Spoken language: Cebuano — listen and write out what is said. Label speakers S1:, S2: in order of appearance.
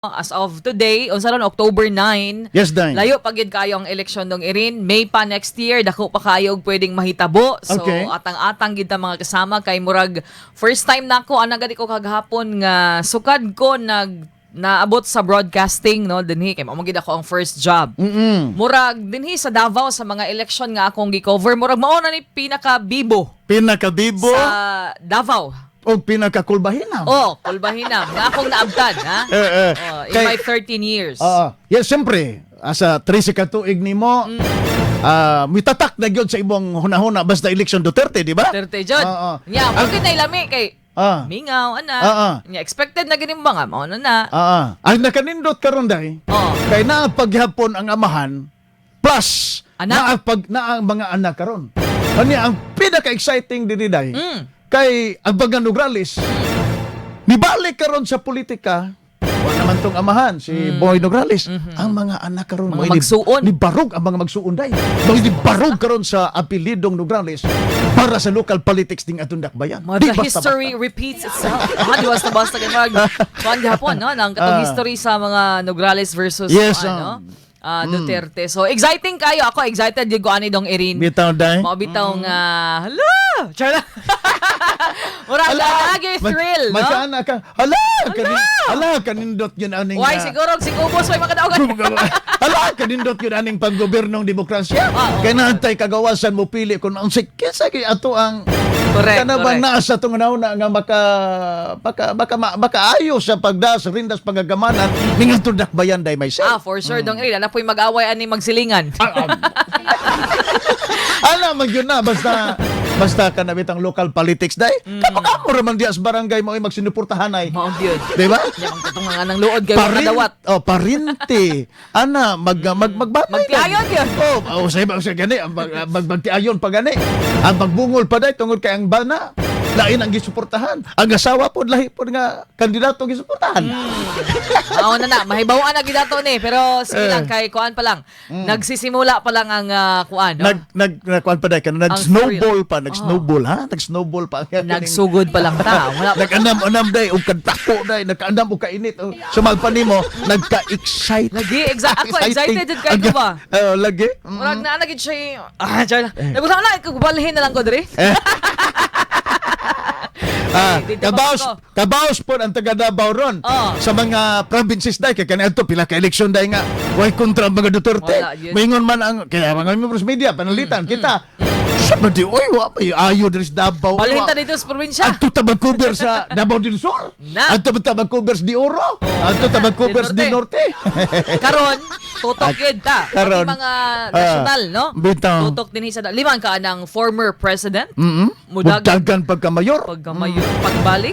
S1: As of today, unsa ron, October 9.
S2: Yes, Dine.
S1: Layo pa gyud kayo ang eleksyon, Dong Erin. May pa next year, dako pa kayo og pwedeng mahitabo. So atang-atang gid ta, mga kasama, kay murag first time nako ana gani ko kagahapon nga sukad ko nag naabot sa broadcasting, no, dinhi kay mao gid ako ang first job. Murag dinhi sa Davao, sa mga eleksyon nga akong gi-cover, murag mao na ni pinaka bibo
S2: Pinakabibo
S1: sa Davao.
S2: O pinakakulbahinam.
S1: Oh, kulbahinam nga akong naabtan, ha.
S2: Eh, eh.
S1: Oh, in my 13 years.
S2: Oo. Yes, siyempre, asa 13 ka tuig nimo, mitatak na gyud sa imong hunahuna basta election Duterte, di ba?
S1: Duterte jud.
S2: Oo.
S1: Nya, mao gid na lami kay mingaw ana. Nya expected na gini ba nga mao na na.
S2: Ang nakanindot karon, day. Kay naa paghapon ang amahan plus
S1: Anak.
S2: naa pag naa ang mga anak karon. Ani ang pinaka-exciting dinhi, day. Kay ang mga Nograles nibalik karon sa politika. Wa naman tong amahan si Boy Nograles. Ang mga anak karon
S1: Mga
S2: mo'y
S1: magsuon.
S2: Ni barog ang mga magsuon, day. Mga ni barog karon sa apelidong Nograles para sa local politics ding atong dakbayan.
S1: Mga
S2: Di
S1: the
S2: basta-basta.
S1: history repeats itself. Ah, di basta basta kay mag kuan gihapon, no, nang katong history sa mga Nograles versus ano, Duterte. So exciting kayo. Ako, excited gyud ko ani, Dong Erin.
S2: Bitaw, day.
S1: Mao bitaw nga hala. Char lang. Murag lagi thrill, no?
S2: Magkaana ka. Hala, hala, kanindot yun aning
S1: Why siguro si Kubos way makadaogan.
S2: Hala, kanindot yun aning panggobyernong demokrasya.
S1: Oo.
S2: Kay naantay kagawasan mo pili kung ang kinsa kay ato ang kana bang naa sa itong nauna nga maka maka maka makaayo sa pagdas rindas pagagamanan ning atong dakbayan, day myself.
S1: Ah, for sure, Dong Erin. Ana po'y mag-away ani magsilingan.
S2: Ala man yun na basta basta kana bitang local politics, day. Kapag amo ra man diya sa barangay mo ay magsinuportahan ay.
S1: Mao gyud.
S2: Di ba?
S1: Nya ang katong nga nang luod kay mga kadawat.
S2: Oh, parinte. Ana, mag mag magbanay.
S1: Magtiayon yun.
S2: Oh, sa iba sa gani, ang magtiayon pa gani. Ang pagbungol pa day tungod kay ang bana lain ang gisuportahan. Ang asawa pod lahi pod nga kandidato gisuportahan.
S1: Mao na na, mahibaw-an na gid ato ni, pero sige lang kay kuan pa lang. Nagsisimula pa lang ang kuan, no?
S2: Nag nag nagkuan pa day kana nag
S1: Ang
S2: snowball pa, nag snowball ha, nag snowball pa.
S1: Nagsugod pa lang ta. Wala pa.
S2: Nag-anam-anam day ug kadtako day, nagkaandam og kainit. Oh, sumal pa nimo, nagka-excite.
S1: Lagi, exact ako excited jud kay ko ba.
S2: Oh, lagi.
S1: Murag naa na gid siya. Ah, char lang. Nagbusa na kubalhin na lang ko diri. Dito pa
S2: Kabaos,
S1: ko.
S2: Kabaos po ang taga Davao ron. Sa mga provinces day kay kaniadto pila ka eleksyon day nga way kontra ang mga Duterte.
S1: Wala, yun.
S2: Maingon man ang kaya mga members media panalitan kita. Sa ba di oy wa pa ayo diri sa Davao.
S1: Balhin
S2: Wa.
S1: ta dito sa probinsya.
S2: Adto ta mag-cover sa Davao del Sur.
S1: Na.
S2: Adto ta mag-cover sa Di Oro. Adto ta mag-cover sa Di Norte.
S1: Karon, tutok yun ta.
S2: Karon,
S1: Pati mga national, no?
S2: Bitaw.
S1: Tutok din sa limang ka ng former president.
S2: Mudagan
S1: Mudagan
S2: pagka mayor.
S1: pagka mayor, pagbalik.